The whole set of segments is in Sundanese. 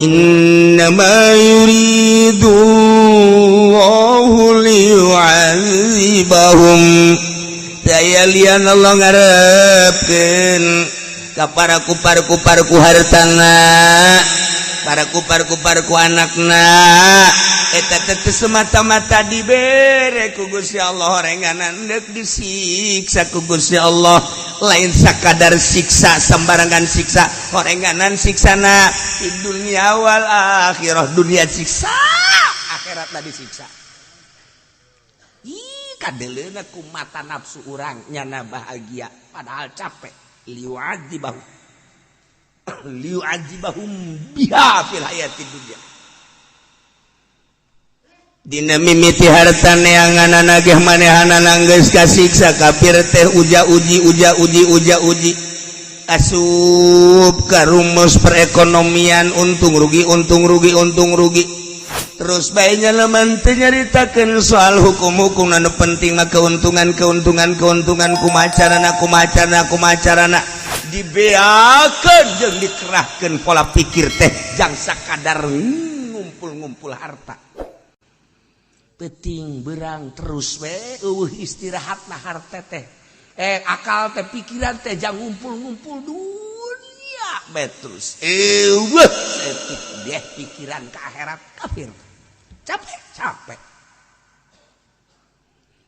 إنما يريد الله ليعذبهم. Daya lian Allah ngarepkeun ka para kupar-kupar ku hartana, para kupar-kupar ku anakna. Eta teh semata-mata dibere ku Gusti Allah horenganan deuk disiksa ku Gusti Allah. Lain sakadar siksa sembarangan, siksa horenganan, siksana di dunia wal akhirah. Dunia siksa, akhirat disiksa. Ih, kadeleuna ku mata nafsu urang nyana bahagia, padahal capek. ليعذبهم ليعذبهم بها في الحياة الدنيا. Dina mimiti harta neangan nageh manehanana geus kasiksa. Kafir teh uja uji, uja uji, uja uji, asup ka rumus perekonomian untung rugi, untung rugi, untung rugi. Terus baiknya leman teu nyaritakeun soal hukum-hukum. Anu penting mah keuntungan, keuntungan, keuntungan. Kumacarana, kumacarana, kumacarana dibeakeun jeung dikerahkeun pola pikir teh jang sakadar ngumpul-ngumpul harta peting berang terus we, eueuh istirahat. Nah, harta teh, akal teh, pikiran teh jang ngumpul-ngumpul dunia bae terus, eueuh etik deh pikiran ke akhirat. Kafir capek, capek.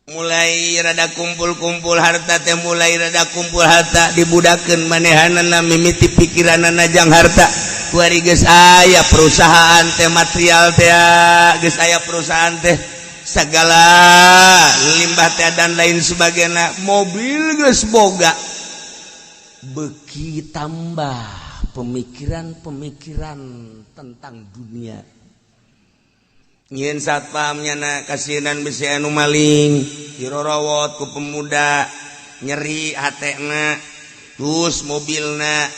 Mulai rada kumpul-kumpul harta teh, mulai rada kumpul harta, dibudakeun manehanana. Mimiti pikiranana jang harta. Kuari geus aya perusahaan teh, material teh, geus aya perusahaan teh, segala limbah teh dan lain sebagainya, mobil geus boga, beki tambah pemikiran-pemikiran tentang dunia. Nyieun satpam nyana kasinan bisi anu maling, dirorowot ku pemuda, nyeri hatena. Terus mobilna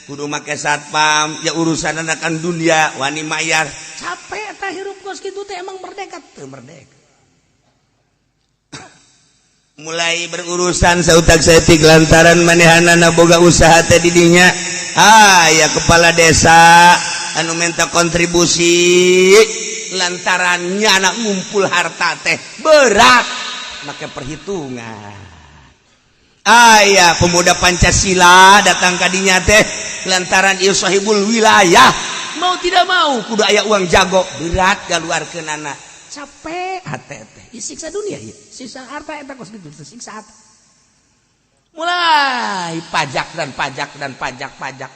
kudu make satpam ya, urusan akan dunia, wani mayar, capek. Eta hirup kos kitu teh emang merdeka teu? Merdeka. Mulai berurusan sautak saeutik lantaran manehanana boga usaha teh didinya. Ah ya, kepala desa anu minta kontribusi lantarannya anak ngumpul harta teh berat, make perhitungan. Aya pemuda Pancasila datang kadinya teh lantaran ieu sahibul wilayah, mau tidak mau kudu aya uang jago, berat keluarkeun anak. Capek hati teh, siksa dunia ya, siksa harta. Eta kos gitu siksa harta. Mulai pajak dan pajak dan pajak, pajak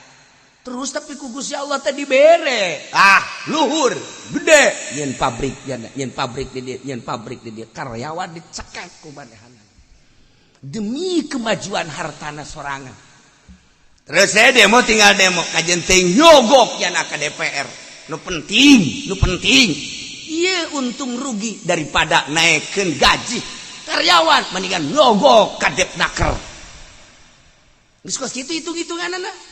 terus, tapi ku Gusti Allah teh dibere ah luhur gede. Nyen pabrik, nyen pabrik di dia, nyen pabrik di dia, karyawan dicekek ku manehanana demi kemajuan hartana sorangan. Terus saya demo, tinggal demo kajen teh nyogok ya ka DPR. Nu penting, nu penting iya untung rugi. Daripada naikkan gaji karyawan, mendingan nyogok ka Depnaker. Geus kos kitu hitung-hitunganana.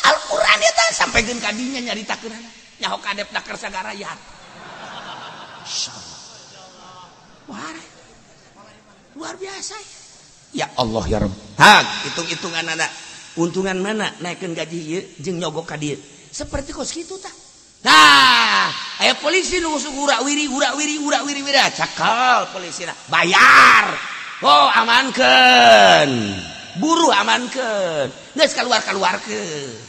Al-Qur'an eta sampaikeun ka dinya, nyaritakeun nyaho ka Depnaker sagara ya. Insyaallah. Wah, luar biasa ya. Allah ya Rabb. Hak hitung-hitungan anak, untungan mana naikkan gaji ieu jeung nyogok ka dieu, seperti kos kitu tah. Nah, aya polisi nu urak wiri, urak wiri, urak wiri, wiri, cakal polisi bayar. Oh, amankeun buruh, amankeun, geus keluar, keluarkeun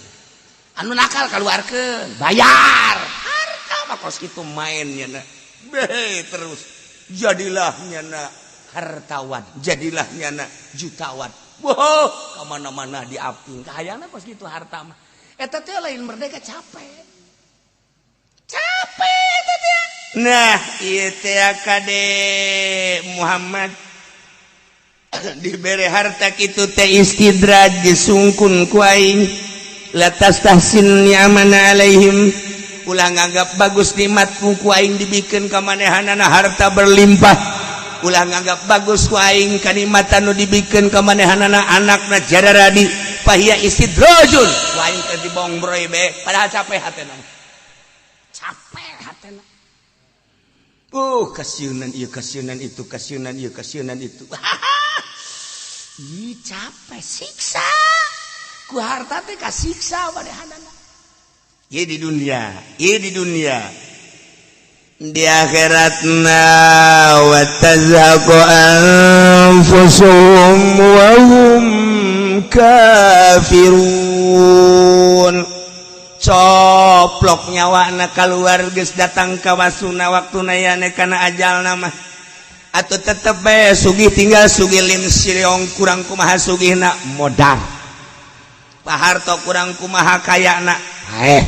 anu nakal, keluarkeun, bayar. Harta mah kos kitu mainnya na. Be terus jadilah nyana hartawan, jadilah nyana jutawan. Wow, kemana-mana diaping kahayangna kos kitu. Harta mah eta teh lain merdeka, capek, capek eta teh. Nah, ieu teh kade Muhammad dibere harta kitu teh istidraj, disungkun ku aing. لا تستحسن نعمنا عليهم. Ulah nganggap bagus nikmat ku aing dibikeun ka manehanana harta berlimpah. Ulah nganggap bagus ku aing kanikmatan nu dibikeun ka manehanana anakna jararadi. فهي استدراج. Ku aing teh dibongbroy be, padahal capek hatena, capek hatena. Kasiunan ieu, kasiunan itu, kasiunan ieu, kasiunan itu. Ih, capek, siksa ku harta teh, kasiksa manehanana. Ieu di dunia, ieu di dunia, di akhiratna wa tazhaqu anfusuhum wa hum kafirun. Coplok nyawana keluar geus datang ka wasuna waktuna yane kana ajalna mah. Atau tetep bae sugih tinggal sugih lim siliong, kurang kumaha sugihna modar. Pak Harto kurang kumaha kayana, eh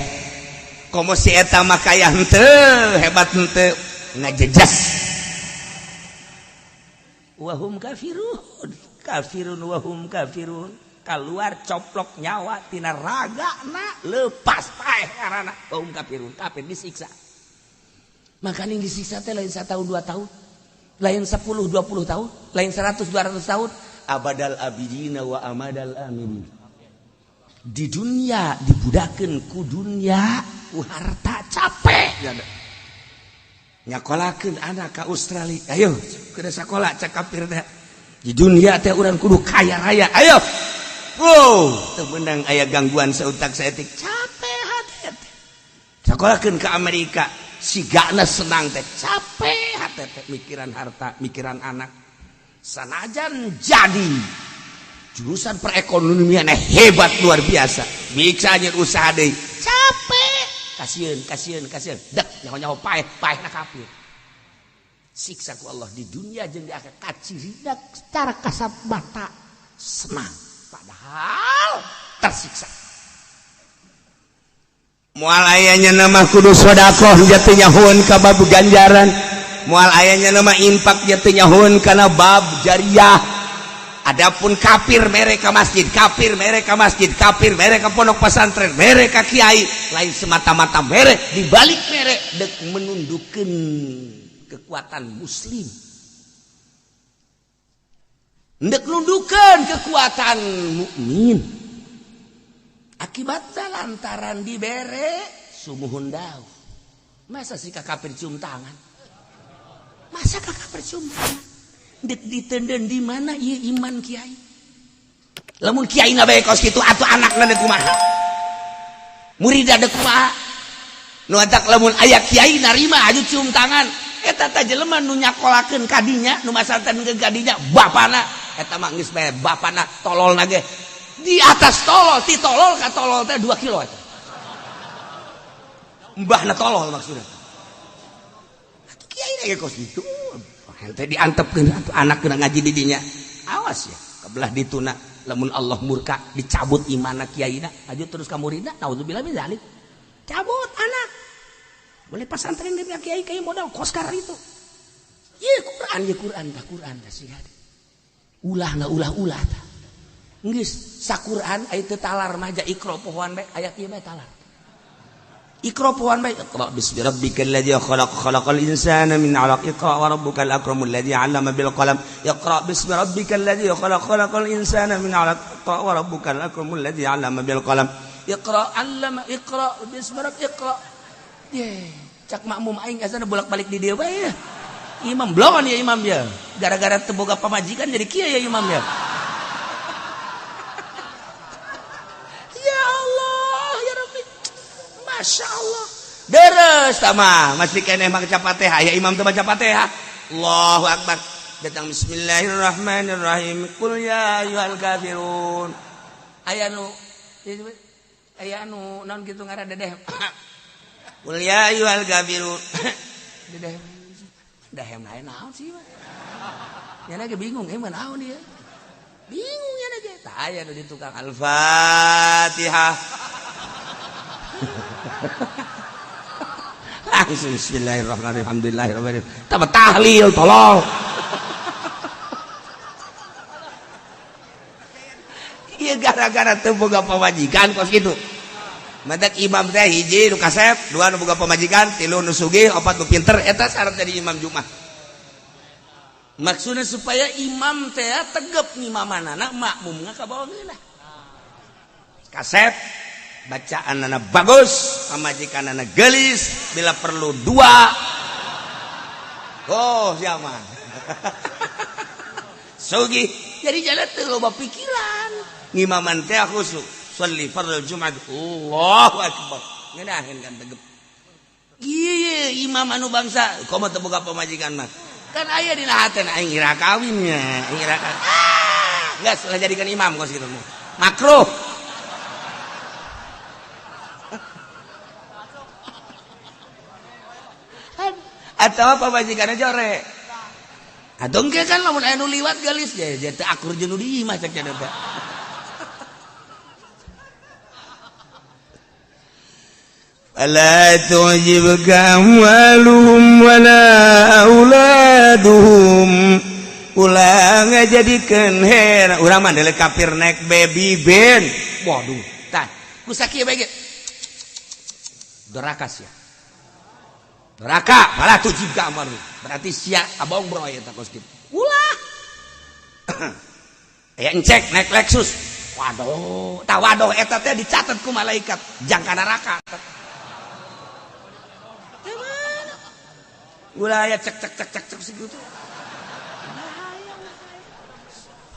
komo si eta mah kaya henteu, hebat henteu, ngajejas. Wahum kafirun, kafirun wahum kafirun. Keluar coplok nyawa tina raga na lepas, paeh karana. Wahum kafirun, kafir, disiksa. Makanya disiksa teh lain 1 tahun 2 tahun, lain 10 20 tahun, lain 100 200 tahun, abadal abidina wa amadal amidin. Di dunia dibudakeun ku dunia, ku harta, capek nyakolakeun anak ke Australia. Ayo ke sekolah, cek kafir teh. Di dunia teh urang kudu kaya raya, ayo. Wow, teu meunang aya gangguan seutak saeutik, capek hati teh. Sekolahkeun ke Amerika, sigana senang teh, capek hati teh mikiran harta, mikiran anak. Sanajan jadi jurusan perekonomian hebat luar biasa, bisa nyer usaha deui, capek, kasihan, kasihan, kasihan, dek nyaho-nyaho paeh, paeh na kafir. Siksa ku Allah di dunia jeung di akhirat. Kacirina secara kasat mata senang, padahal tersiksa. Moal ayanya nama kudu sodakoh jatuh nyahoan ka bab ganjaran, moal ayanya nama infak jatuh nyahoan kana bab jariah. Adapun kafir mere ka masjid, kafir mere ka masjid, kafir mere ka pondok pesantren, mere ka kiai, lain semata-mata mere, dibalik mere dek menundukkan kekuatan muslim, dek nundukan kekuatan mukmin. Akibatnya lantaran dibere sumuhun dau. Masa sih ka kafir cium tangan? Masa ka kafir cium tangan? Dek ditenden di mana ieu iman kiai? Lamun kiai na bae kos kitu, atuh anakna deuk kumaha? Murid deuk kumaha? Nu atak lamun aya kiai narima aju cium tangan, eta teh jelema nu nyakolakeun kadinya, nu masantren ke kadinya, bapana eta mah geus bae bapana tolol ge di atas tolol, ti tolol ka tolol teh 2 kilo eta. Mbahna tolol maksudnya. Atuh kiai ge kos kitu. Hente diantepkeun atuh anak kena ngaji di dinya. Awas ya, kebelah dituna lamun Allah murka dicabut imana kiaina, aju terus ka muridna, naudzubillah min zalik. Cabut anak. Boleh pasantren dari kiai kiai modal koskar itu. Ieu Quran, ieu Quran tah, Quran tah sih. Ulah nggak ulah-ulah tah. Geus saquran aya teu talar mah ja Iqra pohoan bae, ayat ieu bae talar. Iqra pohoan bae. Iqra bismi rabbikal ladzi khalaq, khalaqal insana min 'alaq, iqra wa rabbukal akramul ladzi 'allama bil qalam. Iqra bismi rabbikal ladzi khalaq, khalaqal insana min 'alaq, iqra wa rabbukal akramul ladzi 'allama bil qalam. Iqra 'allama, iqra bismi rabb, iqra. Ye, cak makmum aing azana bolak-balik di dieu bae ya. Imam blongon ya imam ya. Gara-gara teu boga pamajikan jadi kieu ya imam ya. Ya Allah, ya Rabbi. Masya Allah. Deres tama, masih keneh maca Fatihah ya imam teh maca Fatihah. Allahu akbar. Datang bismillahirrahmanirrahim. Qul ya ayyuhal kafirun. Aya anu naon kitu ngaran dedeh. Qul ya ayyuhal kafirun. Dedeh. Dahem lain naon sih mah. Ya lagi bingung, emang naon dia. Bingung ya lagi. Tah aya nu di tukang Al-Fatihah. Langsung bismillahirrahmanirrahim. Alhamdulillahirabbil alamin. Tambah tahlil tolong. Ieu gara-gara teu boga pamajikan kos kitu. Madak imam teh hiji nu kasep, dua nu boga pamajikan, tilu nu sugih, opat nu pinter, eta syarat jadi imam Jumat. Maksudnya supaya imam teh tegep ngimamanana, makmumna ka bawah ngeunah. Kasep, bacaanana bagus, pamajikanana geulis, bila perlu dua. Oh, siapa? Sugih, jadi jalan teu loba pikiran. Ngimaman teh khusyuk. Sholli fardhu Jumat. Allahu akbar. Ngeunaheun kan tegep. Iya, imam anu bangsa komo teu boga pamajikan mah. Kan aya dina haten aing ira kawinnya, aing ira kawin. Ah, geus lah jadikan imam kos kitu mah. Makruh. Atau pamajikanna jore. Atau engke kan lamun aya nu liwat gelis je teu akur jeung nu di imah cek cenah teh. Fala tu'jibka amwaluhum wala auladuhum. Ulah ngajadikeun hera urang mah deuleu kafir naik baby ben. Waduh, tah ku sakieu bae ge. Doraka sia. Doraka, fala tu'jibka amwaluhum. Berarti sia abong bro eta kos kitu. Ulah. Aya encek naik Lexus. Waduh, tah waduh eta teh dicatat ku malaikat jangka neraka. Ulah ya cek cek cek cek cek segitu.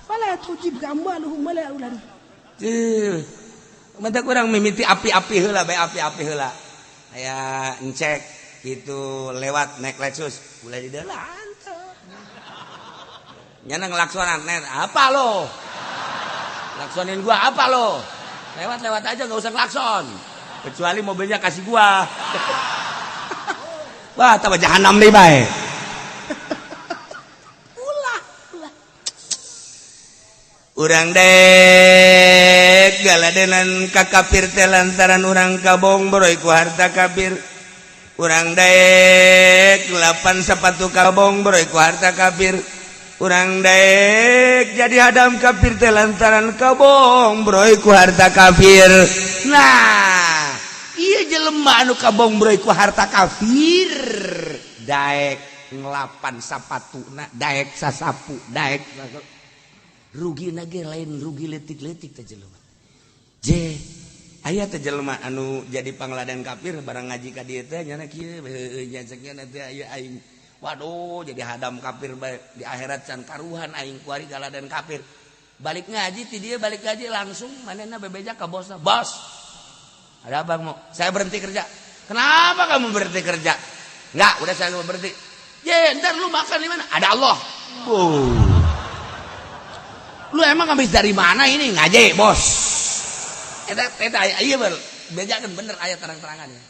Fala tujibka amwaluhum wala auladuhum. Ceuh. Mata kurang mimiti api-api heula bae api-api heula. Aya encek gitu lewat naik Lexus, ulah di dalam. Nyana ngelaksonan net apa lo? Laksonin gua apa lo? Lewat-lewat aja nggak usah klakson. Kecuali mobilnya kasih gua. Wah, tambah jahanam deh bae. Ulah, ulah. Urang dek galadenan ka kafir teh lantaran urang kabong boroy ku harta kafir. Urang dek lapan sepatu kabong boroy ku harta kafir. Urang dek jadi hadam kafir teh lantaran kabong boroy ku harta kafir. Nah, iya jelema anu kabong boroy ku harta kafir daek ngelapan sapatuna, daek sasapu, daek rugi nage lain rugi letik-letik teh jelema. Je aya teh jelema anu jadi pangladen kafir barang ngaji ka dieu teh nyana kieu heueuh nya cek nya teh aya aing. Waduh, jadi hadam kafir bae di akhirat can karuhan aing kuari galaden kafir. Balik ngaji ti dieu balik ngaji langsung manehna bebeja ka bosna. Bos, ada apa mau? Saya berhenti kerja. Kenapa kamu berhenti kerja? Enggak, udah saya mau berhenti. Ye, ntar lu makan di mana? Ada Allah. Oh. Lu emang habis dari mana ini? Ngaji, bos. Eta eta iya ber. Bejakeun bener aya terang-terangannya.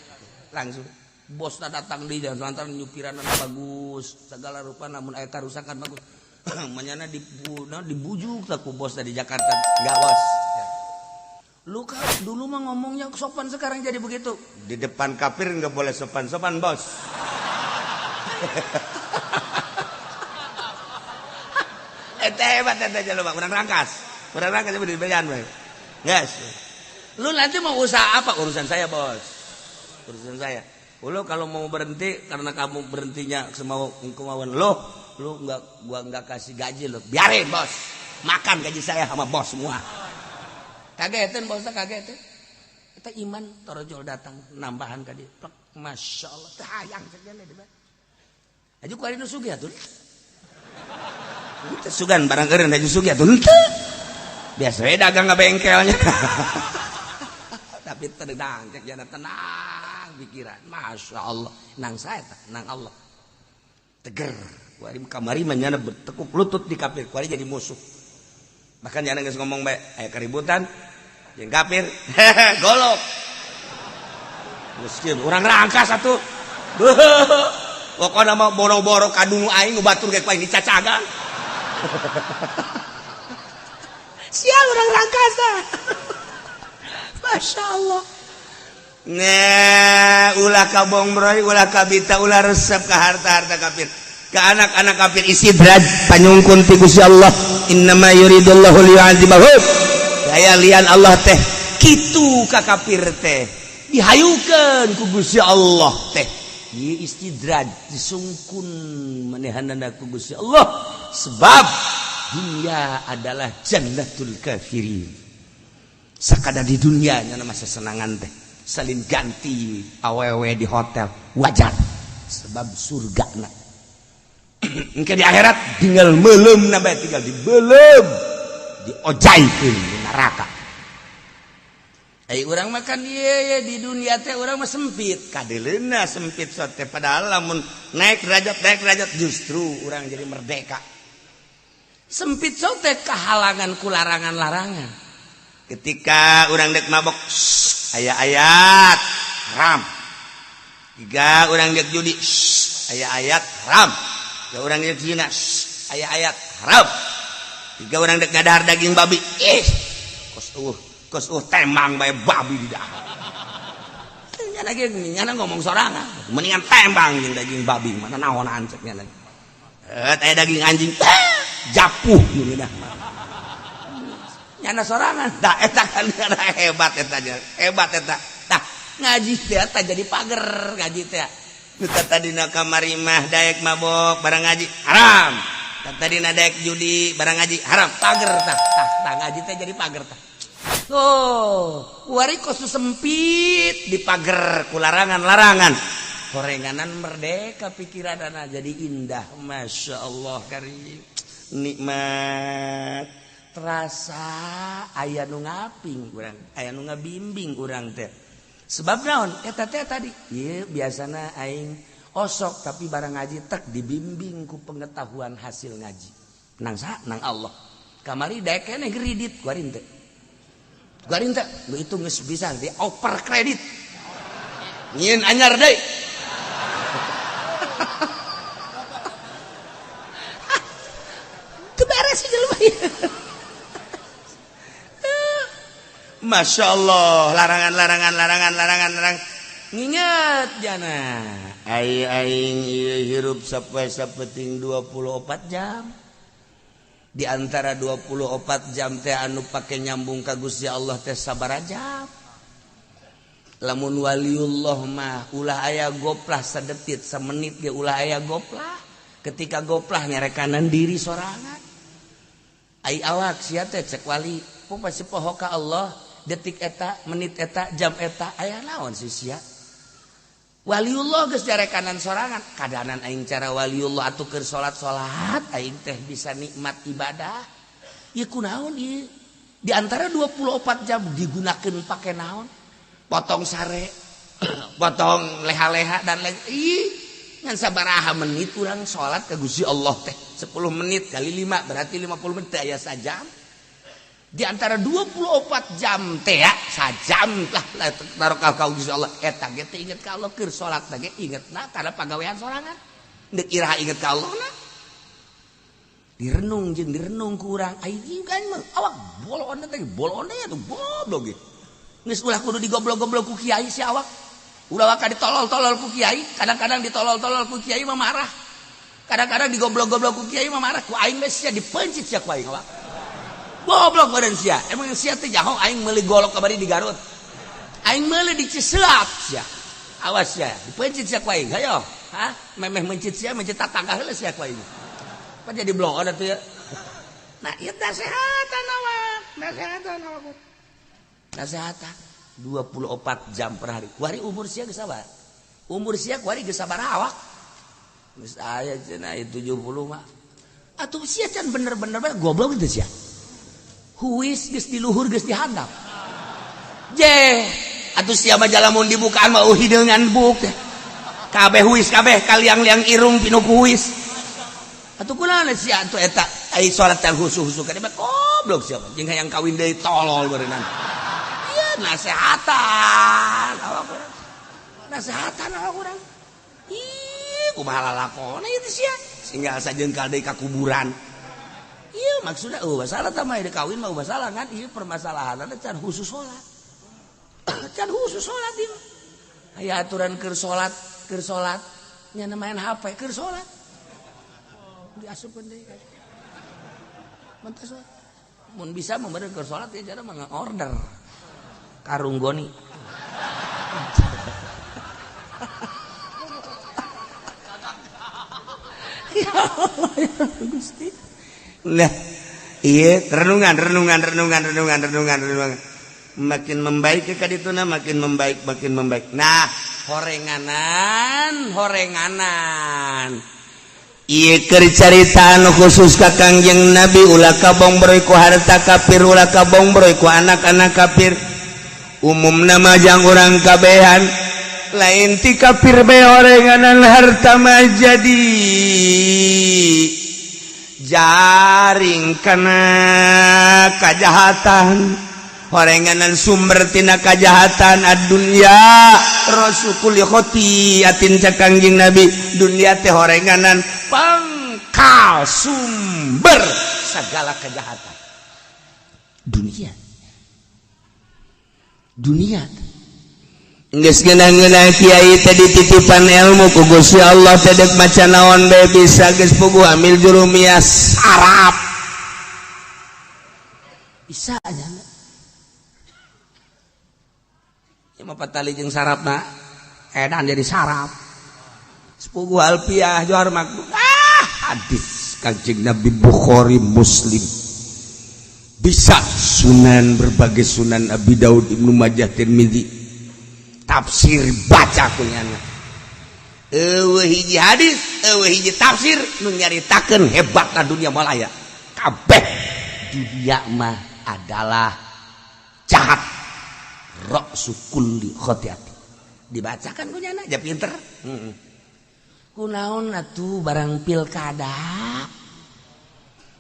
Langsung bosna datang di jalan lantaran nyupiran bagus, segala rupa namun aya karusakan bagus. Manyana dibujuk tak ku bos dari Jakarta. Enggak, bos. Lu kan dulu mah ngomongnya sopan, sekarang jadi begitu. Di depan kafir nggak boleh sopan-sopan, bos. Eta hebat eta jelema, urang rangkas. Urang rangkas di bejan bae. Yes. Lu nanti mau usaha apa? Urusan saya, bos. Urusan saya. Lu kalau mau berhenti karena kamu berhentinya semau kemauan lu, lu nggak gua nggak kasih gaji lu. Biarin, bos. Makan gaji saya sama bos semua. Kagetin bosnya, kagetin. Kita iman torojol datang nambahan ka dieu. Plek, Masya Allah, teu hayang cek dia di Aju ku ari nu sugih atuh. Teu sugan barang eureun aju sugih atuh henteu. Biasa we dagang ka bengkelnya. Tapi tenang cek jana tenang pikiran. Masya Allah, nang saya tah, nang Allah. Teger. Ku ari kamari mah nyana bertekuk lutut di kafir, ku ari jadi musuh. Bahkan jangan geus ngomong bae, aya keributan jeung kafir. Golok. Geus kieu urang rangkas atuh. Pokona mah boro-boro kadungu aing nu batur ge ku aing dicacagan. Sial urang rangkasa. Masya Allah. Nah, ulah kabong broy, ulah kabita, ulah resep ke harta-harta kafir. Ke anak-anak kafir istidraj panyungkun ti Gusti Allah. Innama yuridullahu liyu'adzibahum. Daya lian Allah teh kitu ka kafir teh. Dihayukeun ku Gusti Allah teh. Ieu istidraj disungkun manehanana ku Gusti Allah sebab dunia adalah jannatul kafirin. Sakada di dunia nyana masa senangan teh salin ganti awewe di hotel wajar sebab surga na. Engke di akhirat tinggal melem na bae, tinggal dibelem diojaikeun di neraka. Ai urang makan ieu di dunia teh urang mah sempit, kadeleuna sempit sote, padahal lamun naik derajat justru urang jadi merdeka. Sempit sote kehalangan ku larangan-larangan. Ketika urang dek mabok, aya ayat haram. Jika urang dek judi, aya ayat haram. Jika urang dek zina, aya ayat haram. Jika urang dek ngadahar daging babi, ih, kos kos tembang bae babi di dahar. Nyana ge nyana ngomong sorangan, mendingan tembang jeung daging babi, mana naonan cek nyana. Eh, aya daging anjing, japuh nu dah. Nyana sorangan, dah eta kan hebat eta, hebat eta. Tah, ngaji teh eta jadi pager ngaji teh. Nu tadina kamari mah daek mabok barang ngaji haram. Tadina daek judi barang ngaji haram, pager tah tah tah ngaji teh jadi pager tah. Tuh, wari kos sempit di pager ku larangan-larangan. Horenganan merdeka pikiranana jadi indah. Masya Allah karim. Nikmat. Terasa aya nu ngaping urang, aya nu ngabimbing urang teh. Sebab naon? Eta teh tadi, ieu biasana aing osok tapi barang ngaji tek dibimbing ku pengetahuan hasil ngaji. Nang saha? Nang Allah. Kamari daek keneh kredit kuari teh. Kuari teh itu geus bisa di over kredit. Nyieun anyar deui. Teu beres sih jelema ieu. Masya Allah, larangan larangan larangan larangan larangan. Nginget jana. Ai aing ieu hirup sapoe sapeting 24 jam. Di antara 24 jam teh anu pake nyambung ka Gusti Allah teh sabaraha jam. Lamun waliullah mah ulah aya goplah sadetit samenit ge ulah aya goplah. Ketika goplah nyarekanan diri sorangan. Ai awak sia teh cek wali, po pasti poho ka Allah detik eta, menit eta, jam eta aya naon sih sia. Waliullah geus jarekanan sorangan, kadanan aing cara waliullah atuh keur salat-salat aing teh bisa nikmat ibadah. Ieu kunaon ieu? Di antara 24 jam digunakeun pake naon? Potong sare, potong leha-leha dan lain. Ih, ngan sabaraha menit urang salat ka Gusti Allah teh? 10 menit kali 5 berarti 50 menit teh aya sajam. Di antara 24 jam teh ya, sajam lah taruh ka Gusti Allah eta ge teh inget ka Allah keur salat ge ingetna kana pagawean sorangan. Deuk iraha inget ka Allah na? Direnung jeung direnung ku urang. Ai kan mah awak bolon teh bolon teh tuh goblok ge. Geus ulah kudu digoblok-goblok ku kiai si awak. Ulah waka ditolol-tolol ku kiai, kadang-kadang ditolol-tolol ku kiai mah marah. Kadang-kadang digoblok-goblok ku kiai mah marah, ku aing geus sia dipencit sia ku aing awak. Goblok badan sia. Emang sia teh jaho aing meuli golok kamari di Garut. Aing meuli di Ciseap sia. Awas sia, dipencit sia ku aing. Hayo, hah? Memeh mencit sia, mencit tatangga heula sia ku aing. Apa jadi bloon atuh ya? Nah, ieu nasehatan awak. Nasehatan awak. Nasehatan 24 jam per hari. Kuari umur sia geus sabar. Umur sia kuari geus sabaraha awak? Geus aya cenah 70 mah. Atuh sia can bener-bener goblok teh sia. Huis geus di luhur geus dihandap. Je, atuh sia mah lamun dibukaan mah hideungan buk teh. Kabeh huis kabeh kaliang-liang irung pinuh ku huis. Atuh kunaon sia atuh eta ai salat teh husu-husu ka goblok sia mah jeung hayang kawin deui tolol beureunan. Ieu nasehatan awak urang. Nasehatan awak urang. Ih, kumaha lalakona ieu teh sia? Singgal sajengkal deui ka kuburan. Iya maksudnya oh masalah tah mah kawin mah masalah kan ieu permasalahan can khusus salat. Can khusus salat ieu. Aya aturan keur salat nya main HP keur salat. Diasupkeun deui. Mentas mun bisa mah bener keur salat ya cara mah order. Karung goni. Ya Allah ya Gusti. Nah, iya renungan renungan renungan renungan renungan renungan makin membaik ke kadituna makin membaik makin membaik. Nah, horenganan horenganan ieu keur carita anu khusus ka Kangjeng Nabi ulah kabongbroy ku harta kafir, ulah kabongbroy ku anak-anak kafir. Umum nama jang urang kabehan lain ti kafir bae horenganan harta mah jadi jaring kana kajahatan, horenganan sumber tina kajahatan. Ad-dunya ra'su kulli khoti'atin, cek Kangjeng Nabi, dunia teh horenganan pangkal sumber segala kejahatan. Dunia, dunia. Geus ngeunah-ngeunah kiai teh dititipan ilmu ku Gusti Allah teh, dek maca naon bae bisa, geus puguh amil jurumiyah sarap bisa aja. Ya mah patali jeung sarapna edan jadi sarap. Sepuguh alfiah johar makdum, ah, hadis Kanjeng Nabi Bukhari Muslim bisa, sunan, berbagai sunan, Abi Daud, Ibnu Majah, Tirmizi, tafsir baca kunyana. Eueuh hiji hadis, eueuh hiji tafsir nu nyaritakeun hebatna dunia malaya. Kabeh dunia mah adalah jahat, ra'su kulli khotiati. Dibacakan kunyana aja pinter. Kunaon atuh barang pilkada,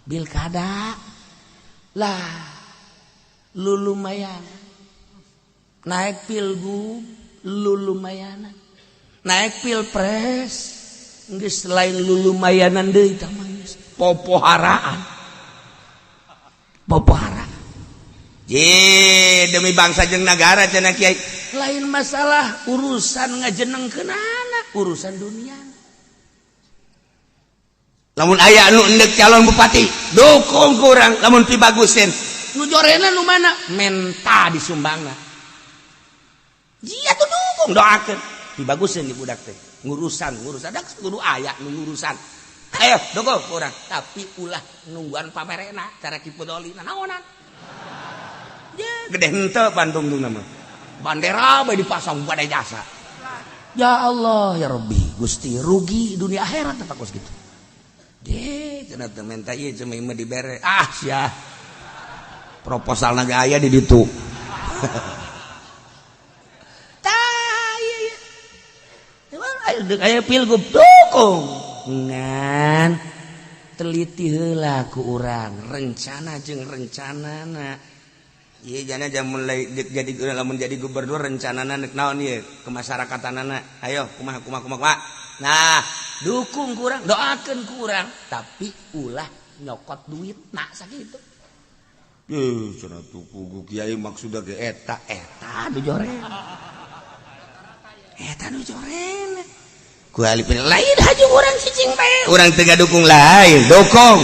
pilkada lah lu lumayan naik, pilgub lu lumayan naik, pilpres geus lain lu lumayanan deui, tah mah geus popoharaan, popoharaan. Je demi bangsa jeung nagara cenah kiai, lain masalah urusan ngajenengkeunana, urusan dunia. Lamun aya anu endek calon bupati, dukung kurang lamun pibagusin. Nu jorena nu mana menta disumbangna. Jia tuh dukung, doakeun pibagusin di budak teh ngurusan, ngurusan dak kudu aya nu ngurusan. Ayo dukung kurang, tapi ulah nungguan pamerena cara kipudoli naonan. Ya gede henteu pantung tuh nama bandera bae dipasang pada jasa. Ya Allah ya Rabbi Gusti, rugi dunia akhirat tetap kos gitu. Deh, cenah teu menta ieu cuma mah dibere. Ah, sia. Proposal naga aya di ditu. Tah, ieu ieu. Ayo deuk aya pilgub dukung. Ngan teliti heula ku urang rencana jeung rencanana. Ieu jana jam mulai jadi, lamun jadi gubernur rencanana nek naon ieu kemasyarakatanana. Ayo kumaha kumaha kumaha kumaha. Nah, dukung kurang, doakan kurang, tapi ulah nyokot duit nak sakitu. Eh, cenah tuh kugu kiai maksudna ge eta eta nu joren. Eta nu joren. Ku alipin lain haju urang cicing bae. Urang teu dukung lain, dukung.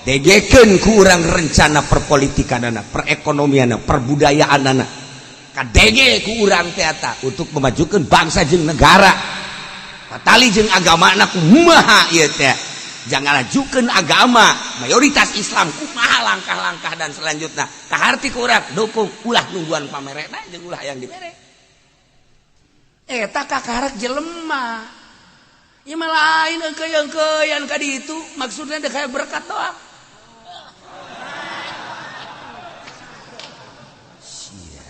Degekeun ku urang rencana perpolitikanana, perekonomianana, perbudayaanana. Kadege ku urang teh eta untuk memajukan bangsa jeung negara. Patali jeung agamana kumaha ieu teh. Jangan ajukeun agama mayoritas Islam kumaha langkah-langkah dan selanjutnya. Kaharti ku urang dukung, ulah nungguan pamerena jeung ulah yang dibere. Eta kakarek jelema. Ieu mah lain engkeuy-engkeuyan ka ditu, maksudna dek kayak berkat doang. Sia.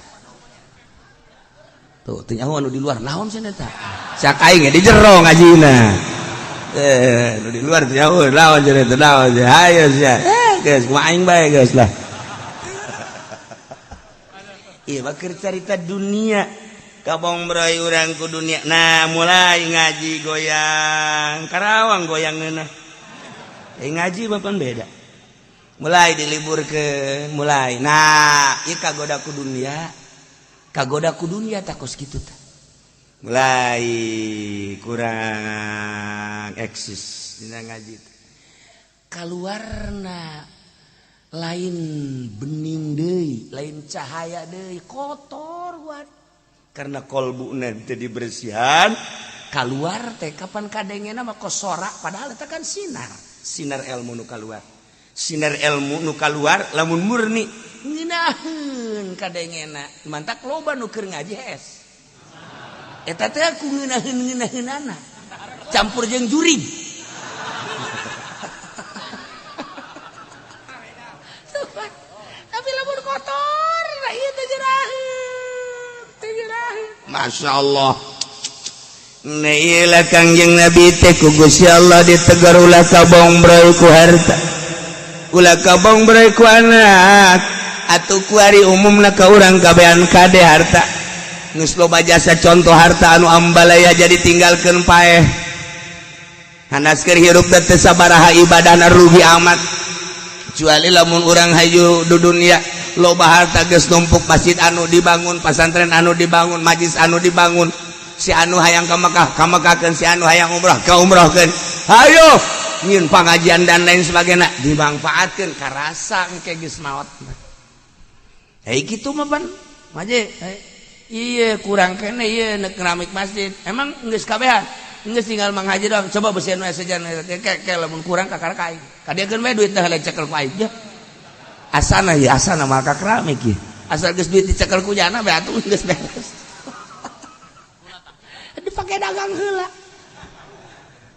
Tuh, teu nyaho anu di luar naon cenah eta. Sak aing di jero ngajina. Eh, nu di luar teu nyaho naon cenah eta, naon cenah. Hayo sia. Eh, geus kumaha aing bae geus lah. Ieu mah keur carita dunia. Kabong bray urang ku dunia. Nah, mulai ngaji goyang. Karawang goyang ngeunah. Eh, ngaji mah pan beda. Mulai diliburkeun, mulai. Nah, ieu kagoda ku dunia. Kagoda ku dunia tak kos kitu tah. Mulai kurang eksis dina ngaji teh. Kaluarna lain bening deui, lain cahaya deui, kotor buat. Karena kolbu nanti dibersihan, keluar teh kapan kadengena mah kosora, padahal eta kan sinar, sinar ilmu nu kaluar. Sinar ilmu nu kaluar lamun murni ngeunaheun kadengena. Mantak loba nu keur ngaji hes. Eta teh ku ngeunaheun-ngeunaheunana. Campur jeung jurig. Tapi lamun kotor, nah ieu teh jeraheun. Masya Allah. Nah, Kangjeng Nabi teh ku Gusti Allah ditegur, ulah kabongbroy ku harta, ulah kabongbroy ku anak. Atuh kuari umumna ka urang kabehan kade harta. Geus loba jasa contoh harta anu ambalaya jadi tinggalkeun paeh. Hanas keur hirup teh teu sabaraha ibadahna, rugi amat. Kecuali lamun urang hayu di dunia loba harta, geus numpuk, masjid anu dibangun, pasantren anu dibangun, majlis anu dibangun, si anu hayang ka Mekah ka Mekahkeun, si anu hayang umroh ka umrohkeun, hayo nyieun pangajian dan lain sebagainya dimanfaatkeun, karasa engke geus maot. Hei, kitu mah pan maje iya kurang kene ieu nek keramik masjid emang geus kabehan, geus tinggal Mang Haji doang, coba besian we sejan ke ke lamun kurang kakara ka aing kadiakeun we duit teh cekel ku aing ya. Asana ya, asana maka keramik ya, asal geus duit dicekel ku jana be atuh geus beres, dipakai dagang heula.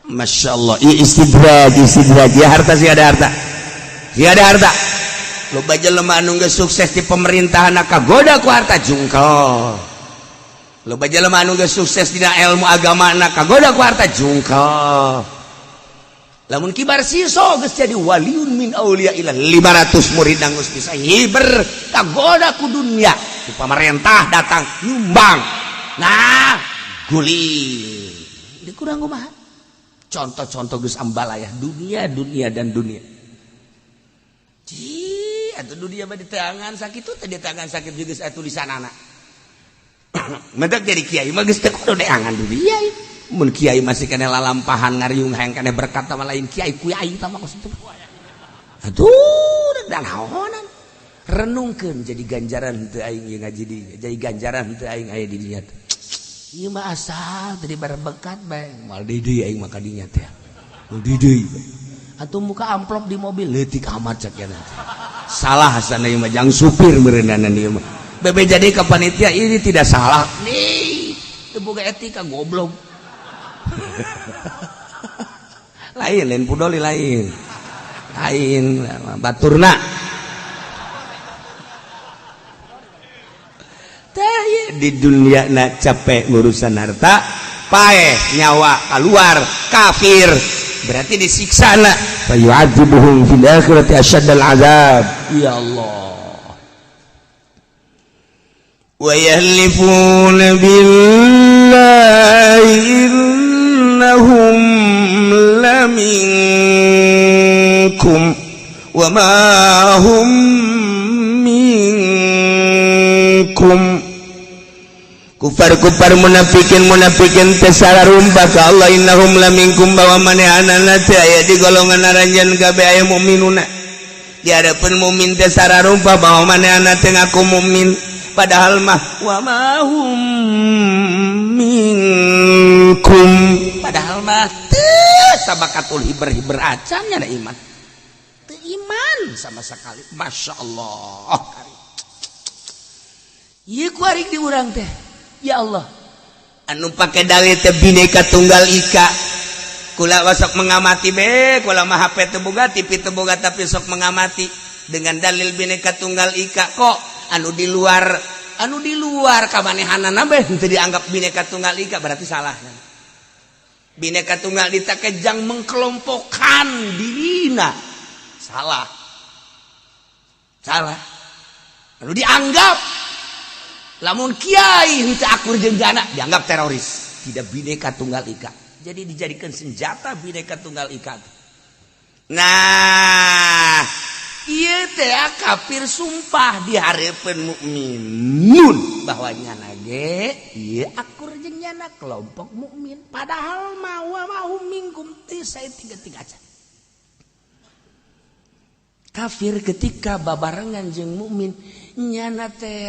Masya Allah, istidraj, istidraj ya harta sih, ada harta sih, ada harta. Loba jelema anu geus sukses di pemerintahan kagoda ku harta, jungkel. Loba jelema anu geus sukses dina ilmu agama kagoda ku harta, jungkel. Lamun kibar siso geus jadi waliun min auliya ila 500 murid geus bisa hiber, kagoda ku dunia, ku pamarentah datang nyumbang, nah guling dikurang kumaha. Contoh-contoh geus ambalayah dunia, dunia dan dunia. Ci atuh dunia mah di tangan sakitu teh, di tangan sakit juga saya tulisan anak. Mendak jadi kiai mah geus teu kudu deangan dunia. Mun kiai masih kena lalampahan ngariung hayang kena berkat sama lain kiai, ku aing tah mah kos itu. Aduh, dan naonan. Renungkeun, jadi ganjaran teu aing ieu ngaji di, jadi ganjaran teu aing aya di dinya. Ieu mah asal tadi berbekat bae, moal deui aing mah ka dinya teh. Moal deui. Atuh muka amplop di mobil leutik amat cek ya. Salah sana ieu mah, jang supir meureunana ieu mah. Bebe jadi ke panitia ini tidak salah. Nih, teu boga etika, goblok. Lain, lain pudoli, lain. Lain baturna. Teh di dunia nak capek ngurusan harta, paeh nyawa keluar, kafir berarti disiksa na, fayu'adzibuhum fil akhirati asyaddal azab. Ya Allah. Wa yahlifuna billahi innahum laminkum wa ma hum minkum. Kufar-kufar, munafikin munafikin teh sarumpah ka Allah, innahum laminkum, bahwa manehanana teh aya di golongan aranjeun kabeh, aya mukminuna. Di hadapan mukmin teh sarumpah bahwa manehana teh ngaku mukmin, padahal mah wa ma hum minkum, padahal mah teu sabakatul hiber-hiber acan nya iman, teu iman sama sekali. Masya Allah, ieu kuari di urang teh, ya Allah, anu pake dalil teh Bineka Tunggal Ika. Kula sok mengamati be, kula mah HP teu boga, TV teu boga, tapi sok mengamati dengan dalil Bineka Tunggal Ika. Kok anu di luar kamanehanana be henteu dianggap Bineka Tunggal Ika? Berarti salah. Bineka Tunggal Ika kejang mengkelompokkan dirina, salah, salah. Anu dianggap lamun kiai henteu akur jeung jana dianggap teroris, tidak Bineka Tunggal Ika. Jadi dijadikan senjata Bineka Tunggal Ika. Nah, ieu teh kafir sumpah di hareupeun mukminun bahwa nyana ge ieu akur jeung nyana, kelompok mukmin, padahal mah wa ma hum minkum, teu saya tiga tiga aja. Kafir ketika babarengan jeung mukmin, nyana teh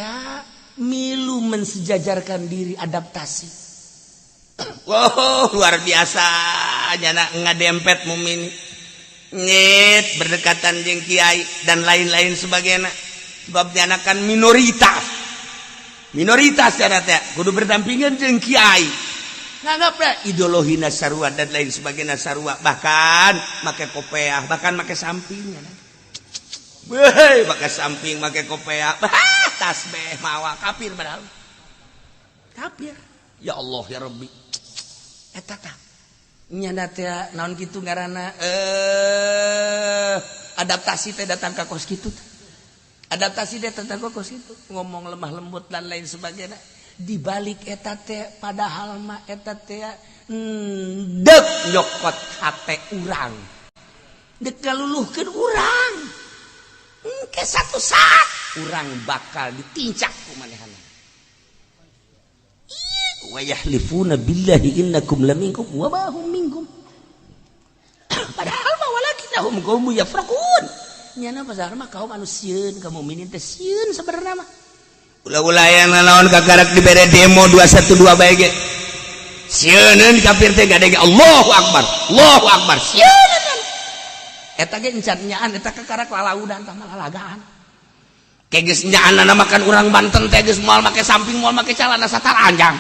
milu mensejajarkan diri, adaptasi. Wow, luar biasa, nyana ngadempet mukmin, nyet berdekatan jeung kiai dan lain-lain sebagainya, sebab nyana kan minoritas, minoritas nyana teh kudu berdampingan jeung kiai, nganggap ideologi sarua dan lain sebagainya sarua, bahkan make kopeah, bahkan make sampingnya. Weh, make samping, make kopeah, tasbih mawa, kafir, padahal kafir. Ya Allah ya Rabbi. Eta tah. Nyana teh naon kitu ngaranna adaptasi teh datang ka kos kitu. Adaptasi teh datang ka kos kitu, ngomong lemah lembut dan lain sebagainya. Di balik eta teh padahal mah eta teh dek nyokot hate urang. Dek ngaluluhkeun urang. Engke satu saat urang bakal ditincak ku manehna. Wa yahlifuna billahi innakum laminkum wa ma hum minkum. Padahal mah walakinnahum qaumun yafraqun. Nyana pasal mah kaum anu sieun ka mukminin teh sieun sebenarnya mah. Ulah-ulah yang naon kakarak dibere demo 212 bae ge. Sieuneun kafir teh gade ge Allahu akbar. Allahu akbar. Sieuneun. Eta ge encan nyaan eta kakarak lalaudan tah mah lalagaan. Kayak geus nyaanna makan urang Banten teh geus moal make samping moal make calana sataranjang.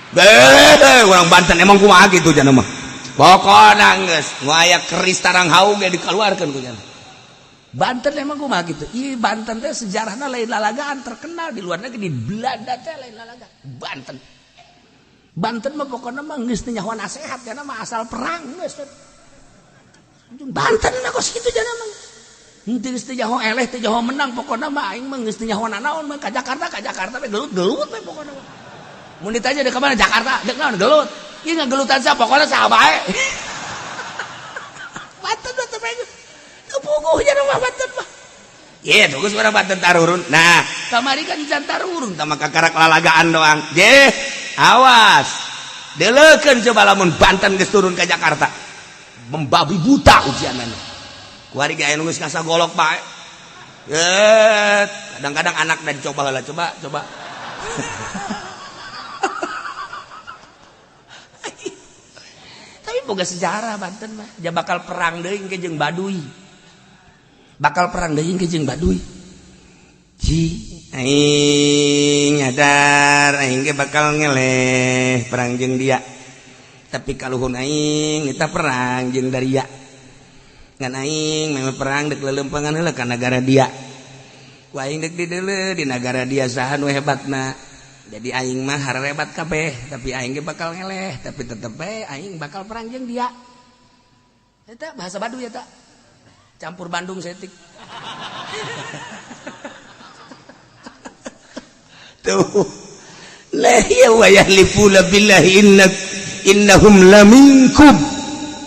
Beh, urang Banten emang kumaha kitu cenah mah. Pokona geus nu aya keris tarang haung ge dikeluarkeun ku cenah. Banten emang kumaha kitu. Ih, Banten teh sejarahna lain lalagaan terkenal di luar negeri, di Belanda teh lain lalagaan. Banten. Banten mah pokona mah geus teu nyaho nasehat karena mah asal perang geus. Banten mah kos kitu cenah mah. Henteu geus teu nyaho eleh teu nyaho menang pokona mah aing mah geus teu nyaho nanaon mah ka Jakarta we gelut-gelut we pokona mah. Mun ditanya dek ka mana Jakarta, dek naon gelut. Ieu ngagelutan sa pokona saha bae. Banten mah teu teu puguh nya mah Banten mah. Ye, tuh geus urang Banten tarurun. Nah, kamari kan can tarurun tah mah kakarak lalagaan doang. Je, awas. Deleukeun coba lamun Banten geus turun ka Jakarta. Membabi buta ujianana. Kuari ge aya nu geus ngasagolok bae. Kadang-kadang anak dan coba lah, coba, coba. Tapi boga sejarah Banten mah. Ja bakal perang deui ke jeung Baduy. Bakal perang deui ke jeung Baduy. Ji, aing nyadar aing ge bakal ngeleh perang jeung dia. Tapi kaluhun aing kita perang jeung Daria. Ngan aing memang perang dek lelempangan heula ka nagara dia. Ku aing dek dideuleu di nagara dia saha nu hebatna. Jadi aing mah harebat kabeh, tapi aing ge bakal ngeleh, tapi tetep bae aing bakal perang jeung dia. Eta bahasa Baduy eta. Campur Bandung setik. Tuh. La ya wa yahlifuna billahi innahum laminkum.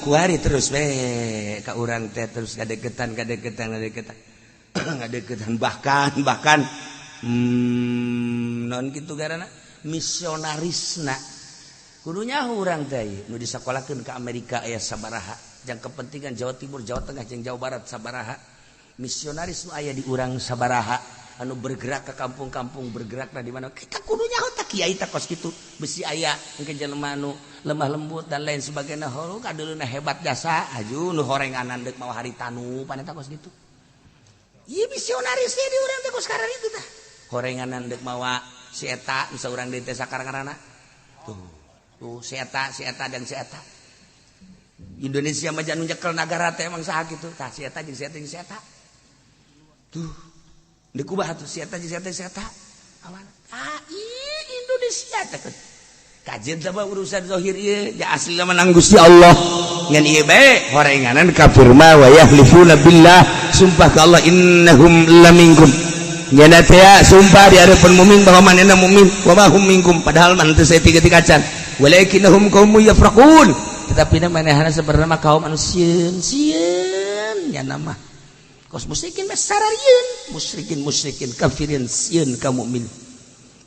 Kuari terus we ka urang teh terus ngadeketan ngadeketan ngadeketan. Ngadeketan bahkan non gitu karena misionarisna kudunya urang teh nu disakolahkeun ke Amerika aya sabaraha jang kepentingan Jawa Timur, Jawa Tengah jeung Jawa Barat sabaraha misionaris nu aya di urang sabaraha anu bergerak ke kampung-kampung bergerak di mana kita kudunya tah kiai tah kos kitu besi aya engke jelema anu lemah lembut dan lain sebagainya holu kadeuleuna hebat jasa aju nu horenganan deuk mawa haritanu paneta kos kitu. Ieu misionaris di urang teh kos karena itu tah horenganan dek mawa si eta bisa urang deui teh sakarang-karana tuh tuh si eta dan si eta Indonesia mah anu nyekel nagara teh emang saha kitu tah si eta jeung si eta jeung si eta tuh deuk kumaha tuh si eta jeung si eta si eta awan ah Indonesia teh kajian teh urusan zahir ieu ya asli menang Gusti Allah ngan ieu bae horenganan kafir mah wa yahlifuna billah sumpah ka Allah innahum laminkum. Nyana teh sumpah di hadapan mukmin bahwa manehna mukmin wa ma hum minkum padahal mah teu saeutik-eutik acan walakinnahum qaumun yafraqun tetapi manehna sebenarnya mah kaum anu sieun sieun nyana mah kos musyrikin mah sararieun musyrikin musyrikin kafirin sieun ka mukmin.